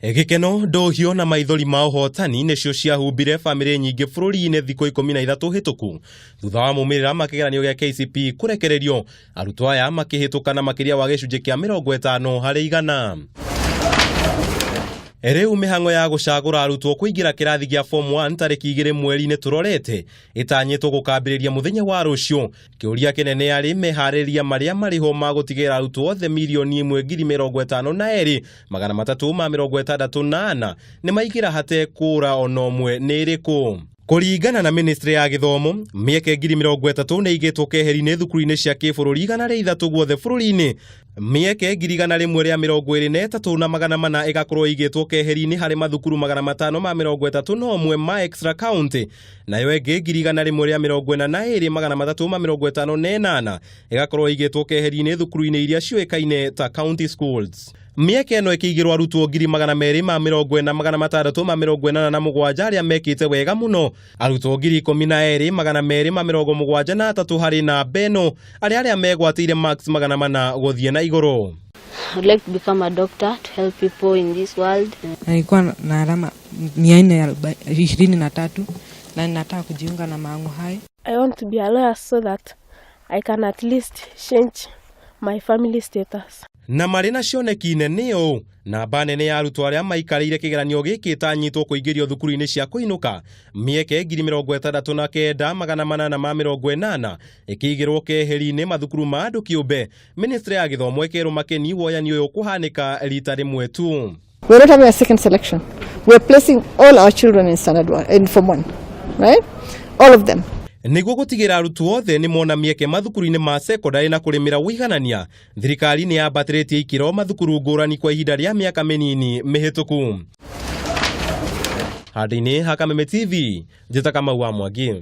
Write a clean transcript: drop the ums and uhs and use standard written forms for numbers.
Gĩkeno, ndũhio na maithori ma ũhotani nĩcio ciahumbire bamĩrĩ nyingĩ bũrũri-inĩ thikũ 13 hĩtũku thutha wa maumĩrĩra ma kĩgeranio gĩa KCPE kũrekererio, arutwo aya makĩhĩtũka na makĩria wa gĩcunjĩ kĩa 50%. Rĩu mĩhang'o ya gũcagũra arutwo kũingĩra kĩrathi gĩa form 1 tarĩki 2 mweri-inĩ tũrorete ĩtanyĩtwo gũkambĩrĩria mũthenya wa rũciũ. Kĩũria kĩnene arĩ meharĩrĩria marĩa marĩ ho ma gũtigĩrĩra arutwo othe 1,052,364 nĩ maingĩra hatekũra ona ũmwe nĩ ĩrĩkũ. Kũringana na ministry ya gĩthomo, mĩeke 30,000 nĩ ĩigĩtwo keheri-inĩ thukuru-inĩ cia kĩbũrũri 103 guothe bũrũri-inĩ. Mĩeke 123,400 ĩgakorwo ĩigĩtwo keheri-inĩ harĩ mathukuru 531 ma extra county, nayo ĩngĩ 142,358 ĩgakorwo ĩigĩtwo keheri-inĩ thukuru-inĩ iria ciũĩkaine ta county schools. Mĩeke ĩno ĩkĩigĩrwo arutwo 240,687 arĩa mekĩte wega mũno, arutwo 12,273 harĩ namba ĩno arĩa megwatĩire marks 400 gũthiĩ na igũrũ. I would like to become a doctor to help people in this world. Nilikuwa na alama 423 na ninataka kujiunga na Mang'u High. I want to be a lawyer so that I can at least change my family status. Na marĩ na cioneki nene ũũ, namba nene ya arutwo arĩa maikarĩire kĩgeranio gĩkĩ ĩtanyĩtwo kũingĩrio thukuru-inĩ cia kũinũka, mĩeke 69,880 ĩkĩigĩrwo keheri-inĩ mathukuru ma andũ kĩũmbe. Ministry ya gĩthomo ĩkerwo makeni woyani ũyũ kũhanĩka rita rĩmwe tu. We're not having a second selection. We're placing all our children in standard one, in form 1, right? All of them. Nĩguo gũtigĩra arutwo othe nĩ mona mĩeke mathukuru-inĩ ma sekondarĩ na kũrĩmĩra ũiganania, thirikari nĩ yambatĩrĩtie ikĩro mathukuru ngũrani kwa ihinda rĩa mĩaka mĩnini mĩhĩtũku. Handũ-inĩ ha Kameme TV, njĩta Kamau wa Mwangi.